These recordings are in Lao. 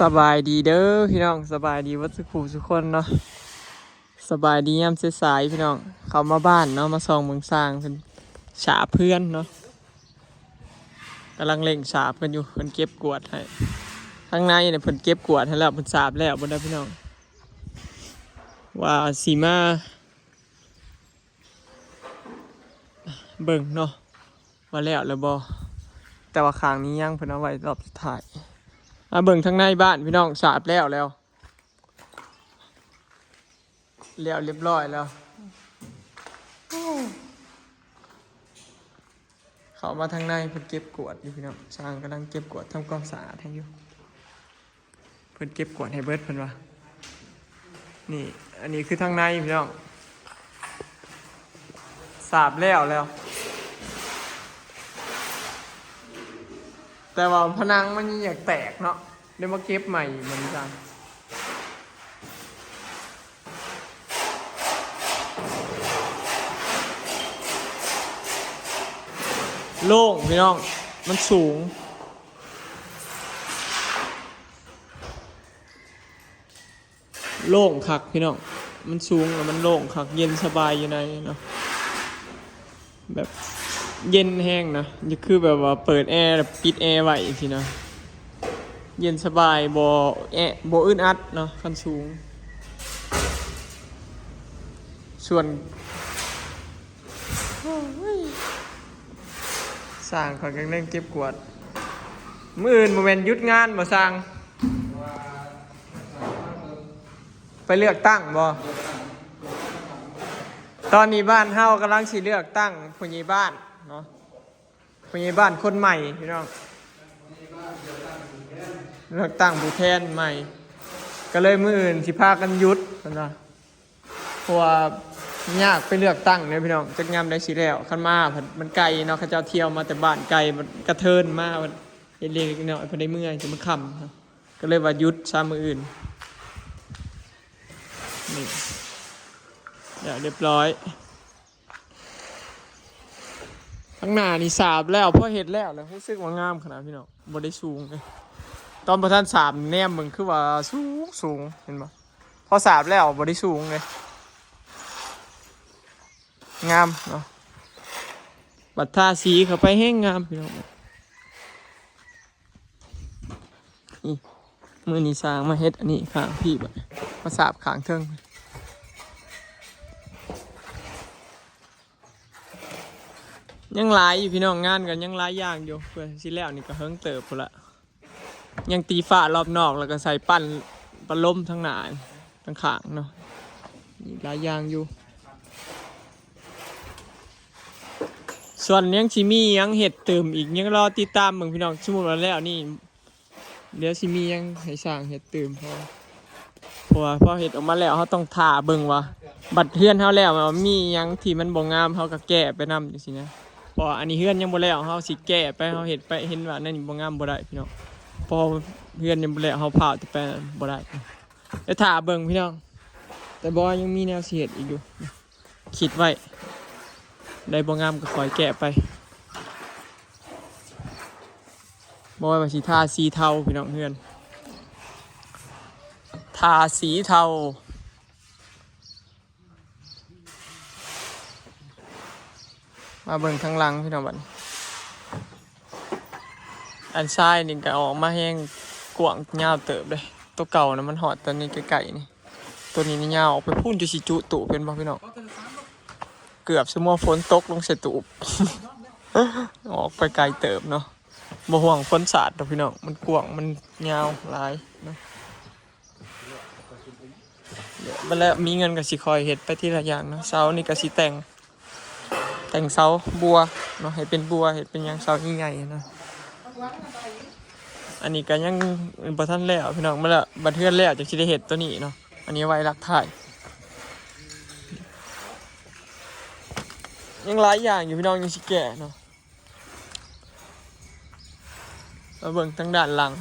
ສະບາຍດີເດີພີ່ນ້ອງ ສະບາຍດີເບິດສູ່ຜູ້ສູ່ຄົນເນາະ. ສະບາຍດີຍາມສາຍໆພີ່ນ້ອງ ເຂົ້າມາບ້ານເນາະ ມາສ່ອງເບິ່ງຊ່າງເພິ່ນສາບເຮືອນເນາະ. ກຳລັງເລັ່ງສາບກັນຢູ່ ເພິ່ນເກັບກວາດໃຫ້. ທາງໃນນີ້ເພິ່ນເກັບກວາດໃຫ້ແລ້ວ ເພິ່ນສາບແລ້ວເບິດແລ້ວພີ່ນ້ອງ. ວ່າຊິມາເບິ່ງເນາະ ວ່າແລ້ວແລ້ວບໍ່ ແຕ່ວ່າຂ້າງນີ້ຍັງ ເພິ່ນເອົາໄວ້ຮອບສຸດທ້າຍ. ມາເບິ່ງທາງໃນບ້ານພີ່ນ້ອງ ສາບແລ້ວແລ້ວ ແລ້ວຮຽບຮ້ອຍແລ້ວ. ເຂົ້າມາທາງໃນ ເພິ່ນເກັບກວາດຢູ່ພີ່ນ້ອງ ຊ່າງກຳລັງເກັບກວາດ ທຳຄວາມສະອາດໃຫ້ຢູ່. ເພິ່ນເກັບກວາດໃຫ້ເບິດເພິ່ນວ່າ. ນີ້ ອັນນີ້ຄືທາງໃນພີ່ນ້ອງ ສາບແລ້ວແລ້ວ ແຕ່ວ່າຜະໜັງມັນຍັງຢາກແຕກເນາະ ໄດ້ມາເກັບໃໝ່ອີກ ມັນຈັ່ງໂລ່ງພີ່ນ້ອງ ມັນສູງ. ໂລ່ງຄັກພີ່ນ້ອງ ມັນສູງແລ້ວມັນໂລ່ງຄັກ ເຢັນສະບາຍຢູ່ໃນເນາະ ແບບເຢັນແຮງນະ ຄືແບບວ່າເປີດແອແລ້ວປິດແອໄວ້ຊີ້ນະ ເຢັນສະບາຍ ບໍ່ແອ ບໍ່ອຶດອັດເນາະ ຄັນສູງ. ສ່ວນ ໂອ້ຍ ຊ່າງຂ້ອຍກຳລັງເກັບກວາດ ມື້ອື່ນບໍ່ແມ່ນຢຸດງານບໍ່ຊ່າງ? ໄປເລືອກຕັ້ງບໍ່? ຕອນນີ້ບ້ານເຮົາກຳລັງຊິເລືອກຕັ້ງຜູ້ໃຫຍ່ບ້ານເນາະ ຜູ້ໃຫຍ່ບ້ານຄົນໃໝ່ພີ່ນ້ອງ ເລືອກຕັ້ງຜູ້ແທນໃໝ່ ກໍເລີຍມື້ອື່ນຊິພາກັນຢຸດເພິ່ນວ່າ ເພາະວ່າຍາກໄປເລືອກຕັ້ງເດ້ພີ່ນ້ອງ ຈັກຍາມໃດຊິແລ້ວ ຄັນມາພັດມັນໄກເນາະ ເຂົາເຈົ້າທ່ຽວມາແຕ່ບ້ານໄກ ມັນກະເທີນມາ ເຮັດເລັກໆນ້ອຍໆ ເພິ່ນໄດ້ເມືອ ຊິມາຄ່ຳ ກໍເລີຍວ່າຢຸດຊະມື້ອື່ນ. ນີ້ ແລ້ວຮຽບຮ້ອຍ ທາງໜ້ານີ້ສາບແລ້ວ ພໍເຮັດແລ້ວແລ້ວ ຮູ້ສຶກວ່າງາມຂະໜາດພີ່ນ້ອງ ບໍ່ໄດ້ສູງເດ້ ຕອນບໍ່ທັນສາບແນມເບິ່ງຄືວ່າສູງໆ ເຫັນບໍ່? ພໍສາບແລ້ວບໍ່ໄດ້ສູງເດ້ ງາມເນາະ ບັດທາສີເຂົ້າໄປແຮງງາມພີ່ນ້ອງ. ນີ້ ມື້ນີ້ຊ່າງມາເຮັດອັນນີ້ຂ້າງພີ້ ບາດມາສາບຂ້າງເທິງ ຍັງຫຼາຍຢູ່ພີ່ນ້ອງ ງານກໍຍັງຫຼາຍຢ່າງຢູ່ ເພື່ອຊິແລ້ວນີ້ກໍເຫິງເຕີບພຸ້ນລະ ຍັງຕີຝາລອບນອກ ແລ້ວກໍໃສ່ປັ້ນ ປັ້ນລົມທາງໜ້າ ທາງຂ້າງເນາະ ອີກຫຼາຍຢ່າງຢູ່. ສ່ວນຍັງຊິມີຫຍັງເຮັດຕື່ມອີກ ຍັງລໍຕິດຕາມເບິ່ງພີ່ນ້ອງ ສົມມຸດວ່າແລ້ວນີ້ ດຽວຊິມີຫຍັງໃຫ້ຊ່າງເຮັດຕື່ມ ເພາະ ເພາະວ່າພໍເຮັດອອກມາແລ້ວ ເຮົາຕ້ອງຖ້າເບິ່ງວ່າ ບັດເຮືອນເຮົາແລ້ວ ມີຫຍັງທີ່ມັນບໍ່ງາມ ເຮົາກໍແກ້ໄປນຳຈັ່ງຊີ້ນະ ເພາະວ່າອັນນີ້ເຮືອນຍັງບໍ່ແລ້ວ ເຮົາຊິແກ້ໄປ ເຮົາເຮັດໄປ ເຫັນວ່າແນວນີ້ບໍ່ງາມບໍ່ໄດ້ພີ່ນ້ອງ ເພາະເຮືອນຍັງບໍ່ແລ້ວ ເຮົາພ້າວແຕ່ໄປບໍ່ໄດ້ ໄປຖ້າເບິ່ງພີ່ນ້ອງ ແຕ່ບໍ່ວ່າຍັງມີແນວຊິເຮັດອີກຢູ່ ຄິດໄວ້ ໄດ້ບໍ່ງາມກໍຄ່ອຍແກ້ໄປ ບໍ່ວ່າຊິທາສີເທົາພີ່ນ້ອງ ເຮືອນ ທາສີເທົາ. ມາເບິ່ງທາງຫຼັງພີ່ນ້ອງ ບັດນີ້ ອັນຊາຍນີ້ກໍອອກມາແຮງກວ້າງຍາວເຕີບເດ້ ໂຕເກົ່ານະ ມັນຮອດຕອນນີ້ໃກ້ໆນີ້ ໂຕນີ້ນີ້ຍາວອອກໄປພຸ້ນ ຈະຊິຈຸຕູບ ເຫັນບໍ່ພີ່ນ້ອງ ເກືອບຊິມົວຝົນຕົກລົງໃສ່ຕູບ ອອກໄປໄກເຕີບເນາະ ບໍ່ຫ່ວງຝົນສາດດອກພີ່ນ້ອງ ມັນກວ້າງ ມັນຍາວຫຼາຍເນາະ. ບັດແລ້ວມີເງິນກໍຊິຄ່ອຍເຮັດໄປທີລະຢ່າງເນາະ ເສົານີ້ກໍຊິແຕ່ງ ແຕ່ງເສົາບົວເນາະ ໃຫ້ເປັນບົວ ເຮັດເປັນຫຍັງ ເສົາໃຫຍ່ໆນະ ອັນນີ້ກໍຍັງບໍ່ທັນແລ້ວພີ່ນ້ອງ ມາແລ້ວ ບັດເຮືອນແລ້ວຈັ່ງຊິໄດ້ເຮັດໂຕນີ້ເນາະ ອັນນີ້ໄວ້ຫຼັກທ້າຍ ຍັງຫຼາຍຢ່າງຢູ່ພີ່ນ້ອງ ຍັງຊິແກ້ເນາະ. ມາເບິ່ງທາງດ້ານຫຼັງ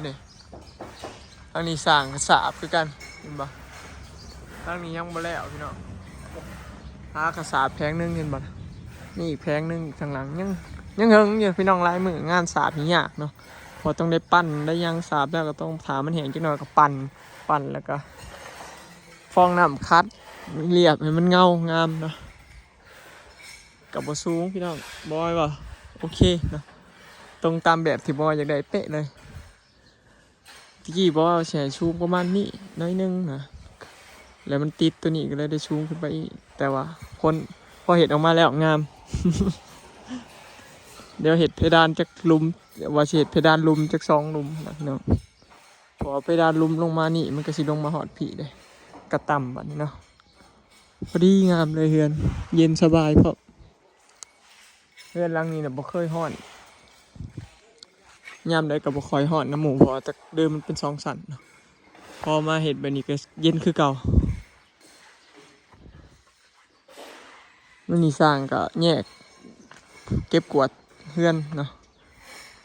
ນີ້ ທາງນີ້ສ້າງກະສາບຄືກັນ ເຫັນບໍ່ ທາງນີ້ຍັງບໍ່ແລ້ວພີ່ນ້ອງ ຫາກະສາບແຜງໜຶ່ງ ເຫັນບໍ່ ນີ້ອີກແຜງໜຶ່ງ ອີກທາງຫຼັງ ຍັງ ຍັງເຫິງຢູ່ພີ່ນ້ອງ ຫຼາຍມື້ ງານສາບນີ້ຍາກເນາະ ບໍ່ຕ້ອງໄດ້ປັ່ນໄດ້ຫຍັງ ສາບແລ້ວກໍຕ້ອງຖ້າມັນແຫ້ງຈັກໜ້ອຍກໍປັ່ນ ປັ່ນແລ້ວກໍຟອງນ້ຳຂັດລຽບໃຫ້ມັນເງົາງາມເນາະ. ກໍບໍ່ສູງພີ່ນ້ອງ ບອຍວ່າໂອເຄເນາະ ຕົງຕາມແບບທີ່ບອຍຢາກໄດ້ເປະເລີຍ. ຕະກີ້ບອກວ່າຊິໃຫ້ສູງປະມານນີ້ໜ້ອຍໜຶ່ງນະ ແລ້ວມັນຕິດໂຕນີ້ກໍເລີຍໄດ້ສູງຂຶ້ນໄປອີກ ແຕ່ວ່າຄົນ ພໍເຮັດອອກມາແລ້ວງາມ. ດຽວເຮັດເພດານຈັກລຸ່ມ ວ່າຊິເຮັດເພດານລຸ່ມຈັກສອງລຸ່ມນະພີ່ນ້ອງ ເພາະວ່າເພດານລຸ່ມລົງມານີ້ ມັນກໍຊິລົງມາຮອດພີ້ເດ້ ກະຕ່ຳບັດນີ້ເນາະ. ພໍດີງາມເລີຍເຮືອນ ເຢັນສະບາຍພ້ອມ. ເຮືອນຫຼັງນີ້ນະບໍ່ເຄີຍຮ້ອນ ຍາມໃດກໍບໍ່ຄ່ອຍຮ້ອນນຳໝູ່ ເພາະວ່າແຕ່ເດີມມັນເປັນສອງຊັ້ນເນາະ ພໍມາເຮັດແບບນີ້ກໍເຢັນຄືເກົ່າ. ມື້ນີ້ຊ່າງກໍແຍກເກັບກວາດເຮືອນເນາະ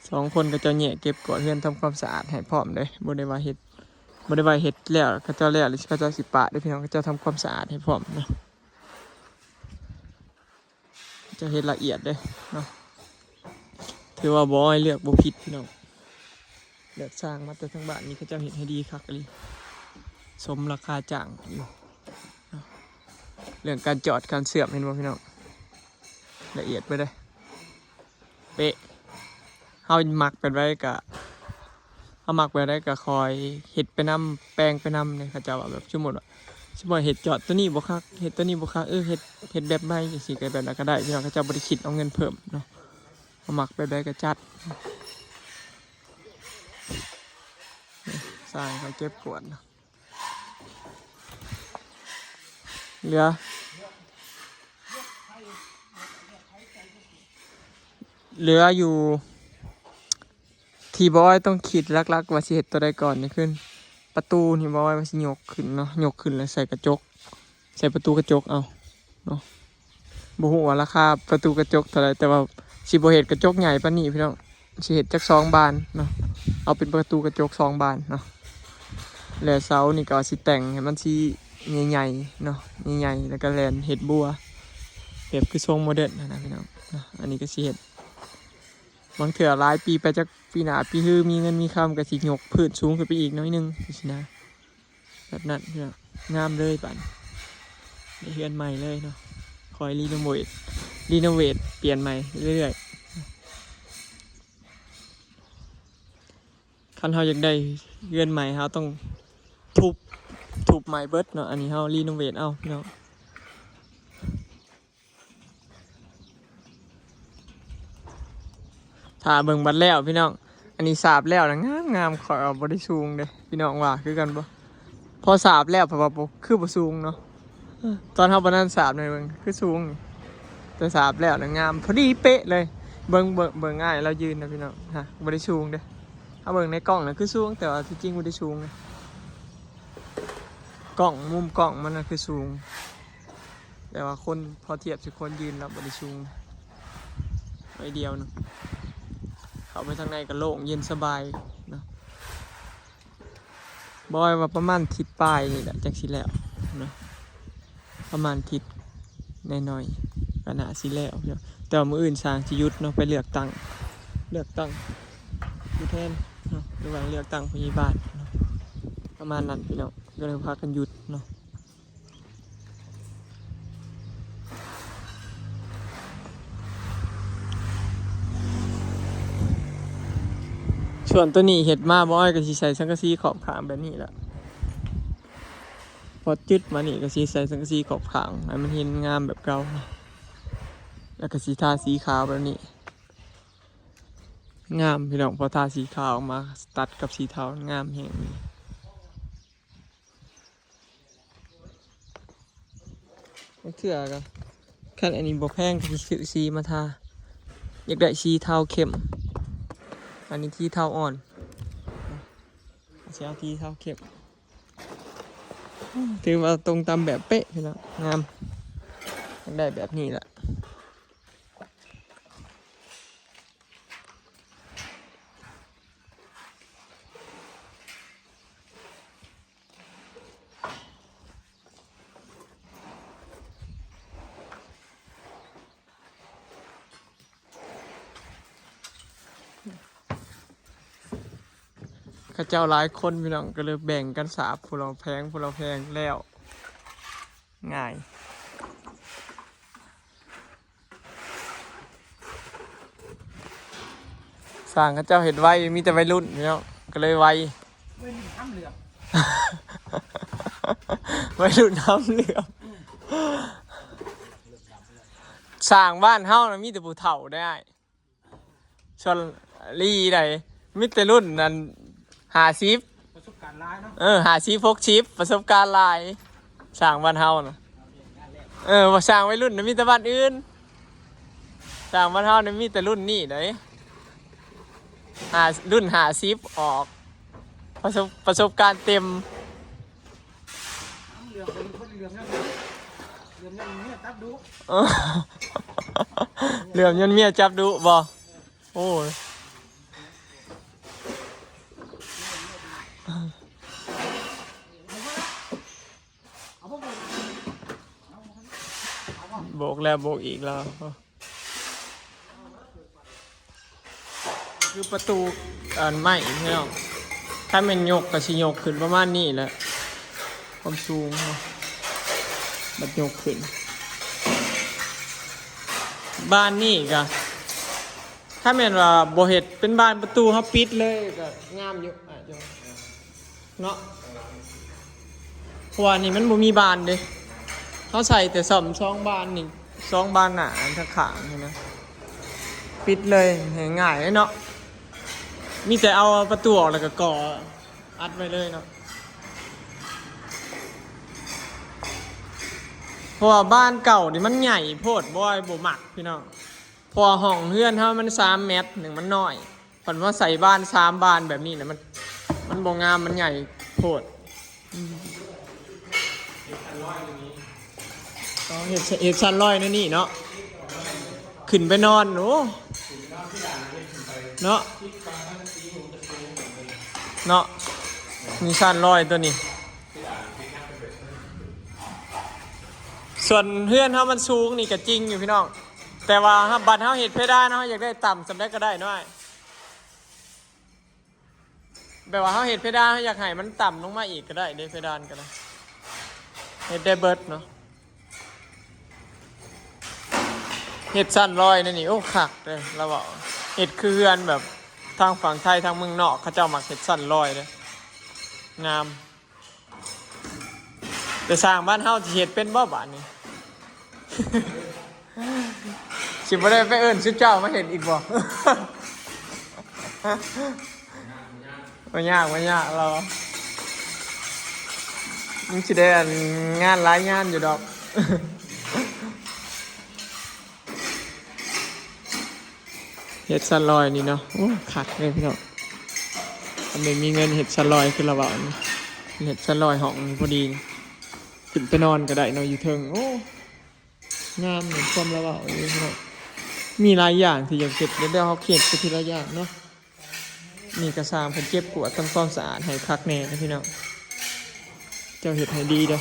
ສອງຄົນເຂົາເຈົ້າແຍກເກັບກວາດເຮືອນ ທຳຄວາມສະອາດໃຫ້ພ້ອມເດ້ ບໍ່ໄດ້ວ່າເຮັດ ບໍ່ໄດ້ວ່າເຮັດແລ້ວເຂົາເຈົ້າແລ້ວ ແລ້ວເຂົາເຈົ້າຊິປະເດ້ພີ່ນ້ອງ ເຂົາເຈົ້າທຳຄວາມສະອາດໃຫ້ພ້ອມເນາະ. ເຈົ້າເຮັດລະອຽດເດ້ເນາະ ຖືວ່າບໍ່ອ້ອຍເລືອກບໍ່ຜິດພີ່ນ້ອງ ເລືອກຊ່າງມາແຕ່ທາງບ້ານນີ້ ເຂົາເຈົ້າເຮັດໃຫ້ດີຄັກອີ່ຫຼີ ສົມລາຄາຈ້າງຢູ່ເນາະ. ເລື່ອງການຈອດການເຊື່ອມ ເຫັນບໍ່ພີ່ນ້ອງ ລະອຽດເບິດເດ້ ເປະ. ເຮົາມັກແບບໃດກະ ເຮົາມັກແບບໃດກະຄ່ອຍເຮັດໄປນຳ ແປງໄປນຳເດ້. ເຂົາເຈົ້າວ່າແບບ ສົມມຸດວ່າ ສົມມຸດເຮັດຈອດໂຕນີ້ບໍ່ຄັກ ເຮັດໂຕນີ້ບໍ່ຄັກ ເອີ ເຮັດ ເຮັດແບບໃໝ່ຈັ່ງຊີ້ ກະແບບນັ້ນກະໄດ້ພີ່ນ້ອງ ເຂົາເຈົ້າບໍ່ໄດ້ຄິດເອົາເງິນເພີ່ມເນາະ. ເຮົາມັກແບບໃດກະຈັດ ຊ່າງເຂົາເກັບກວາດເນາະ. ເຫຼືອ ເຫຼືອຢູ່ ທີ່ບອຍຕ້ອງຄິດຫຼັກໆວ່າຊິເຮັດໂຕໃດກ່ອນນີ້ຄື ປະຕູນີ້ບອຍວ່າຊິຍົກຂຶ້ນເນາະ ຍົກຂຶ້ນແລ້ວໃສ່ກະຈົກ ໃສ່ປະຕູກະຈົກເອົາເນາະ. ບໍ່ຮູ້ວ່າລາຄາປະຕູກະຈົກເທົ່າໃດ ແຕ່ວ່າຊິບໍ່ເຮັດກະຈົກໃຫຍ່ປານນີ້ພີ່ນ້ອງ ຊິເຮັດຈັກສອງບານເນາະ ເອົາເປັນປະຕູກະຈົກສອງບານເນາະ. ແລະເສົານີ້ກໍວ່າຊິແຕ່ງໃຫ້ມັນຊິໃຫຍ່ໆເນາະ ໃຫຍ່ໆ ແລ້ວກໍແລ່ນເຮັດບົວ ແບບຄືຊົງໂມເດີນຫັ້ນນະພີ່ນ້ອງເນາະ. ອັນນີ້ກໍຊິເຮັດ ບາງເທື່ອຫຼາຍປີໄປ ຈັກປີໜ້າປີຮື ມີເງິນມີຄຳ ກໍຊິຍົກພື້ນສູງຂຶ້ນໄປອີກໜ້ອຍໜຶ່ງຊີ້ນະ. ແບບນັ້ນເນາະ ງາມເລີຍບາດນີ້ ໄດ້ເຮືອນໃໝ່ເລີຍເນາະ. ຄ່ອຍຣີໂນເວດ ຣີໂນເວດ ປ່ຽນໃໝ່ເລື້ອຍໆ. ຄັນເຮົາຢາກໄດ້ເຮືອນໃໝ່ ເຮົາຕ້ອງທຸບ ທຸບໃໝ່ເບິດເນາະ. ອັນນີ້ເຮົາຣີໂນເວດເອົາພີ່ນ້ອງ. ຖ້າເບິ່ງບັດແລ້ວພີ່ນ້ອງ ອັນນີ້ສາບແລ້ວນະ ງາມໆ ຂ້ອຍວ່າບໍ່ໄດ້ສູງເດ້ ພີ່ນ້ອງວ່າຄືກັນບໍ່? ພໍສາບແລ້ວ ເພາະວ່າບໍ່ ຄືບໍ່ສູງເນາະ. ຕອນເຮົາບໍ່ທັນສາບໃຫ້ເບິ່ງ ຄືສູງນີ້ ແຕ່ສາບແລ້ວນະ ງາມ ພໍດີເປະເລີຍ. ເບິ່ງ ເບິ່ງ ເບິ່ງອ້າຍລາວຢືນນະພີ່ນ້ອງ ຮະ ບໍ່ໄດ້ສູງເດ້. ເຮົາເບິ່ງໃນກ້ອງນະຄືສູງ ແຕ່ວ່າທີ່ຈິງບໍ່ໄດ້ສູງນະ. ກ້ອງ ມຸມກ້ອງມັນນະຄືສູງ ແຕ່ວ່າຄົນ ພໍທຽບໃສ່ຄົນຢືນແລ້ວບໍ່ໄດ້ສູງໜ້ອຍດຽວໜຶ່ງ. ເຂົ້າໄປທາງໃນກໍໂລ່ງເຢັນສະບາຍເນາະ. ບອຍວ່າປະມານທິດປາຍນີ້ແຫຼະ ຈັກຊິແລ້ວເນາະ ປະມານທິດໜ້ອຍໆ ກໍໜ້າຊິແລ້ວເນາະ. ແຕ່ວ່າມື້ອື່ນຊ່າງຊິຢຸດເນາະ ໄປເລືອກຕັ້ງ ເລືອກຕັ້ງຜູ້ແທນເນາະ ຫຼືວ່າເລືອກຕັ້ງຜູ້ໃຫຍ່ບ້ານເນາະ ປະມານນັ້ນພີ່ນ້ອງ ກໍເລີຍພາກັນຢຸດເນາະ. ສ່ວນຕົວນີ້ເຮັດມາ ບໍ່ອ້ອຍກໍຊິໃສ່ສັງກະສີຂອບຂ້າງແບບນີ້ລະ ພໍຈຶດມານີ້ກໍຊິໃສ່ສັງກະສີຂອບຂ້າງໃຫ້ມັນເຫັນງາມແບບເກົ່າ ແລ້ວກໍຊິທາສີຂາວແບບນີ້ ງາມພີ່ນ້ອງ. ພໍທາສີຂາວອອກມາຕັດກັບສີເທົາ ງາມແຮງ. ບາງເທື່ອກໍ ຄັນອັນນີ້ບໍ່ແພງກໍຊິຊື້ສີມາທາ. ຢາກໄດ້ສີເທົາເຂັ້ມ ອັນນີ້ສີເທົາອ່ອນ ຊິເອົາສີເທົາເຂັ້ມ. ຖືວ່າຕົງຕາມແບບເປະພີ່ນ້ອງ ງາມ. ຢາກໄດ້ແບບນີ້ລະ. ຝົ ເຂົາເຈົ້າຫຼາຍຄົນພີ່ນ້ອງ ກໍເລີຍແບ່ງກັນສາບ ຜູ້ລະແຜງ ຜູ້ລະແຜງ ແລ້ວງ່າຍ. ຊ່າງເຂົາເຈົ້າເຮັດໄວ ມີແຕ່ໄວລຸ້ນພີ່ນ້ອງ ກໍເລີຍໄວ ໄວລຸ້ນຫຳເຫຼືອມ ໄວລຸ້ນຫຳເຫຼືອມ. ຊ່າງບ້ານເຮົານະ ມີແຕ່ຜູ້ເຖົ້າໄດ໋ອ້າຍ ສ່ວນລີໃດ໋ ມີແຕ່ລຸ້ນນັ້ນ ຫ້າສິບ ປະສົບການຫຼາຍເນາະ ເອີ ຫ້າສິບ ຫົກສິບ ປະສົບການຫຼາຍ ຊ່າງບ້ານເຮົານະ ເອີ ວ່າຊ່າງໄວລຸ້ນນະ ມີແຕ່ບ້ານອື່ນ ຊ່າງບ້ານເຮົານີ້ມີແຕ່ລຸ້ນນີ້ໃດ໋ ຫ້າ ລຸ້ນຫ້າສິບອອກ ປະສົບ ປະສົບການເຕັມ. ເຫຼືອມເປັນຄົນເຫຼືອມຍ້ອນ ເຫຼືອມຍ້ອນເມຍຈັບດຸ ເອີ ເຫຼືອມຍ້ອນເມຍຈັບດຸບໍ? ໂອ້ຍ ໂບກແລ້ວໂບກອີກແລ້ວ. ຄືປະຕູອັນໄມ້ພີ່ນ້ອງ ຖ້າແມ່ນຍົກກໍຊິຍົກຂຶ້ນປະມານນີ້ແຫຼະ ຄວາມສູງເນາະ ບັດຍົກຂຶ້ນ ບານນີ້ກໍ ຖ້າແມ່ນວ່າບໍ່ເຮັດເປັນບານປະຕູ ເຮົາປິດເລີຍກໍງາມຢູ່ ອາດຈະ ເນາະ ເພາະວ່ານີ້ມັນບໍ່ມີບານເດ້ ເຮົາໃສ່ແຕ່ສ້ອມສອງບານນີ້ ສອງບານໜ້າອັນຂ້າງໆນີ້ນະ ປິດເລີຍ ໃຫ້ງ່າຍເນາະ ມີແຕ່ເອົາປະຕູອອກ ແລ້ວກໍກໍ່ອັດໄວ້ເລີຍເນາະ ເພາະວ່າບານເກົ່ານີ້ມັນໃຫຍ່ໂພດ ບໍ່ ບໍ່ມັກພີ່ນ້ອງ. ເພາະວ່າຫ້ອງເຮືອນເຮົາມັນສາມແມັດໜຶ່ງ ມັນນ້ອຍ ຄັນວ່າໃສ່ບານສາມບານແບບນີ້ນະ ມັນ ມັນບໍ່ງາມ ມັນໃຫຍ່ໂພດ ອືມ ເຮັດ ເຮັດຊັ້ນລອຍແນວນີ້ເນາະ ຂຶ້ນໄປນອນ ໂອ້ ເນາະ ເນາະ ມີຊັ້ນລອຍຕົວນີ້ ສ່ວນເຮືອນເຮົາມັນສູງນີ້ກໍຈິງຢູ່ພີ່ນ້ອງ ແຕ່ວ່າເຮົາ ບັດເຮົາເຮັດເພດານ ເຮົາຢາກໄດ້ຕ່ຳສ່ຳໃດກໍໄດ້ເນາະ ແບບວ່າເຮົາເຮັດເພດານ ເຮົາຢາກໃຫ້ມັນຕ່ຳລົງມາອີກກໍໄດ້ເດ້ ເພດານກໍໄດ້ ເຮັດໄດ້ເບິດເນາະ ເຮັດຊັ້ນລອຍແນວນີ້ ໂອ້ ຄັກເດ້ ລາວເວົ້າ ເຮັດຄືເຮືອນແບບທາງຝັ່ງໄທ ທາງເມືອງນອກ ເຂົາເຈົ້າມັກເຮັດຊັ້ນລອຍເດ້ ງາມ. ແຕ່ຊ່າງບ້ານເຮົາຊິເຮັດເປັນບໍ່ບາດນີ້? ຊິບໍ່ໄດ້ໄປເອີ້ນຊຸມເຈົ້າມາເຮັດອີກບໍ່? ບໍ່ຍາກ ບໍ່ຍາກ ລາວ ມັນຊິໄດ້ອັນງານຫຼາຍງານຢູ່ດອກ. ເຮັດຊັ້ນລອຍນີ້ເນາະ ໂອ້ ຄັກເລີຍພີ່ນ້ອງ ຄັນແມ່ນມີເງິນເຮັດຊັ້ນລອຍຄືລາວເວົ້ານີ້ ເຮັດຊັ້ນລອຍຫ້ອງນີ້ພໍດີ ຂຶ້ນໄປນອນກໍໄດ້ເນາະ ຢູ່ເທິງ ໂອ້ ງາມເໝືອນຄວາມລາວເວົ້າເລີຍພີ່ນ້ອງ ມີຫຼາຍຢ່າງທີ່ຢາກເຮັດ ແລ້ວເຮົາເຮັດໄປທີລະຢ່າງເນາະ ນີ້ກໍຊ່າງເພິ່ນເກັບກວດທຳຄວາມສະອາດໃຫ້ຄັກແນ່ເດີພີ່ນ້ອງ ເຈົ້າເຮັດໃຫ້ດີເດີ.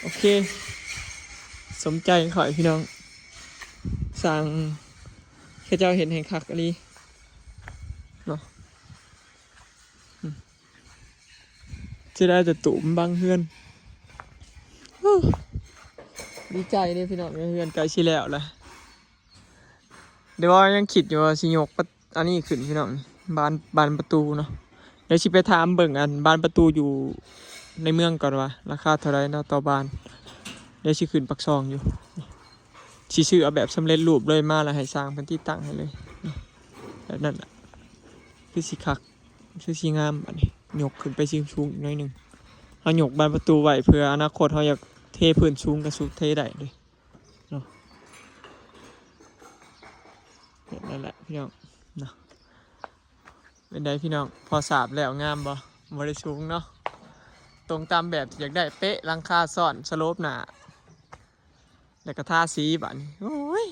ໂອເຄ ສົມໃຈຂ້ອຍພີ່ນ້ອງ ຊ່າງເຂົາເຈົ້າເຮັດໃຫ້ຄັກອີ່ຫຼີເນາະ ເສຍດາຍແຕ່ຕູບບັງເຮືອນ ໂອ້ ດີໃຈເດ້ພີ່ນ້ອງ ເຮືອນໃກ້ຊິແລ້ວແລ້ວ. ແຕ່ວ່າຍັງຄິດຢູ່ວ່າຊິຍົກປະ ອັນນີ້ຂຶ້ນພີ່ນ້ອງ ບານ ບານປະຕູເນາະ ດຽວຊິໄປຖາມເບິ່ງອັນບານປະຕູຢູ່ໃນເມືອງກ່ອນວ່າລາຄາເທົ່າໃດເນາະຕໍ່ບານ ດຽວຊິຂຶ້ນປາກຊ່ອງຢູ່ ຊິຊື້ເອົາແບບສຳເລັດຮູບເລີຍມາ ແລ້ວໃຫ້ຊ່າງເພິ່ນຕິດຕັ້ງໃຫ້ເລີຍ ແບບນັ້ນລະ ຄືຊິຄັກ ຄືຊິງາມ ບາດນີ້ຍົກຂຶ້ນໄປສູງໆອີກໜ້ອຍໜຶ່ງ ເຮົາຍົກບານປະຕູໄວ້ ເພື່ອອະນາຄົດເຮົາຢາກເທພື້ນສູງກະສູເທໄດ້ເດ້. ເນາະ ແບບນັ້ນແຫຼະພີ່ນ້ອງເນາະ ເປັນໃດພີ່ນ້ອງ ພໍສາບແລ້ວງາມບໍ່? ບໍ່ໄດ້ສູງເນາະ ຕົງຕາມແບບທີ່ຢາກໄດ້ເປະ ຫຼັງຄາຊ້ອນ ສະໂລບໜ້າ ແລ້ວກໍທາສີບາດນີ້ ໂອ້ຍ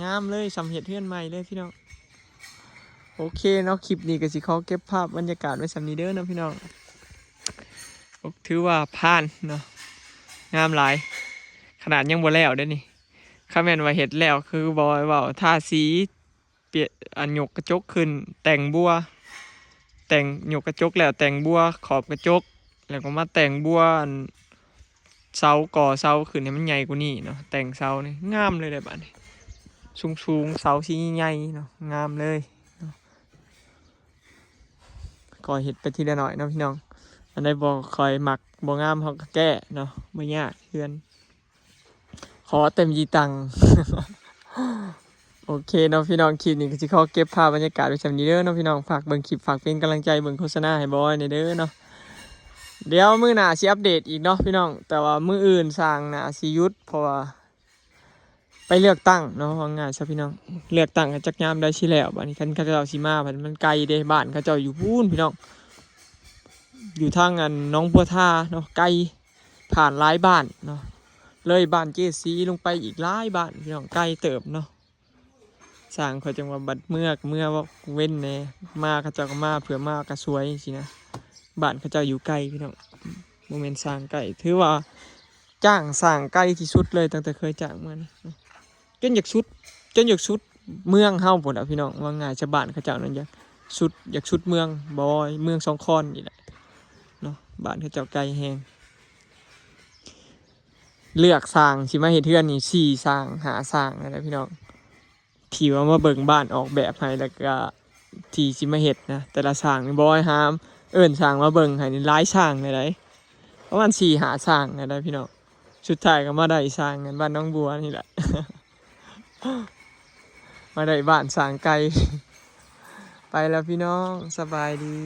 ງາມເລີຍ ສ່ຳເຮັດເຮືອນໃໝ່ເລີຍພີ່ນ້ອງ. ໂອເຄເນາະ ຄລິບນີ້ກໍຊິຂໍເກັບພາບບັນຍາກາດໄວ້ສ່ຳນີ້ເດີເນາະພີ່ນ້ອງ ຖືວ່າຜ່ານເນາະ ງາມຫຼາຍ ຂະໜາດຍັງບໍ່ແລ້ວເດ້ນີ້. ຄັນແມ່ນວ່າເຮັດແລ້ວຄືບອຍເວົ້າ ທາສີ ປ່ຽນ ອັນຍົກກະຈົກຂຶ້ນ ແຕ່ງບົວ ແຕ່ງ ຍົກກະຈົກແລ້ວແຕ່ງບົວຂອບກະຈົກ ແລ້ວກໍມາແຕ່ງບົວອັນເສົາ ກໍ່ເສົາຂຶ້ນໃຫ້ມັນໃຫຍ່ກວ່ານີ້ເນາະ ແຕ່ງເສົານີ້ງາມເລີຍເດ້ບາດນີ້ ສູງໆ ເສົາຊິໃຫຍ່ເນາະ ງາມເລີຍເນາະ. ກໍເຮັດໄປທີລະໜ້ອຍເນາະພີ່ນ້ອງ ອັນໃດບໍ່ຄ່ອຍມັກບໍ່ງາມເຮົາກໍແກ້ເນາະ ບໍ່ຍາກ ເຮືອນ ຂໍແຕ່ມີຕັງ. ໂອເຄເນາະພີ່ນ້ອງ ຄລິບນີ້ກໍຊິຂໍເກັບພາບບັນຍາກາດໄວ້ສ່ຳນີ້ເດີເນາະພີ່ນ້ອງ ຝາກເບິ່ງຄລິບ ຝາກເປັນກຳລັງໃຈເບິ່ງໂຄສະນາໃຫ້ບອຍແດ່ເດີເນາະ. ດຽວມື້ໜ້າຊິອັບເດດອີກເນາະພີ່ນ້ອງ ແຕ່ວ່າມື້ອື່ນຊ່າງໜ້າຊິຢຸດ ເພາະວ່າໄປເລືອກຕັ້ງເນາະ ເວົ້າງ່າຍຊະພີ່ນ້ອງ ເລືອກຕັ້ງກໍຈັກຍາມໃດຊິແລ້ວ ບາດນີ້ຄັນເຂົາເຈົ້າຊິມາ ມັນໄກເດ້ ບ້ານເຂົາເຈົ້າຢູ່ພຸ້ນພີ່ນ້ອງ ຢູ່ທາງອັນໜອງບົວທາເນາະ ໄກ ຜ່ານຫຼາຍບ້ານເນາະ ເລີຍບ້ານເຈສີລົງໄປອີກຫຼາຍບ້ານພີ່ນ້ອງ ໄກເຕີບເນາະ. ຊ່າງຂ້ອຍຈັ່ງວ່າບັດເມືອກໍເມືອເວົ້າເວັ້ນແດ່ ມາເຂົາເຈົ້າກໍມາເພື່ອມາກະສວຍຈັ່ງຊີ້ນະ ບ້ານເຂົາເຈົ້າຢູ່ໄກພີ່ນ້ອງ ບໍ່ແມ່ນຊ່າງໃກ້ ຖືວ່າຈ້າງຊ່າງໄກທີ່ສຸດເລີຍ ຕັ້ງແຕ່ເຄີຍຈ້າງມານີ້ ຈົນຢາກສຸດ ຈົນຢາກສຸດເມືອງເຮົາພຸ້ນແຫຼະພີ່ນ້ອງ ວ່າງ່າຍຊະ ບ້ານເຂົາເຈົ້ານັ້ນຢາກສຸດ ຢາກສຸດເມືອງບອຍ ເມືອງສອງຄອນນີ້ແຫຼະເນາະ ບ້ານເຂົາເຈົ້າໄກແຮງ. ເລືອກຊ່າງຊິມາເຮັດເຮືອນນີ້ ສີ່ຊ່າງ ຫ້າຊ່າງນັ້ນແຫຼະພີ່ນ້ອງ ທີ່ວ່າມາເບິ່ງບ້ານອອກແບບໃຫ້ ແລ້ວກະທີ່ຊິມາເຮັດນະ ແຕ່ລະຊ່າງນີ້ບໍ່ໃຫ້ຫາມ ເອີ້ນຊ່າງມາເບິ່ງໃຫ້ນີ້ຫຼາຍຊ່າງແນວໃດ ປະມານສີ່ຫ້າຊ່າງແນວໃດພີ່ນ້ອງ. ສຸດທ້າຍກໍມາໄດ້ຊ່າງອັນບ້ານໜອງບົວນີ້ແຫຼະ ມາໄດ້ບ້ານຊ່າງໄກ່ ໄປແລ້ວພີ່ນ້ອງ ສະບາຍດີ.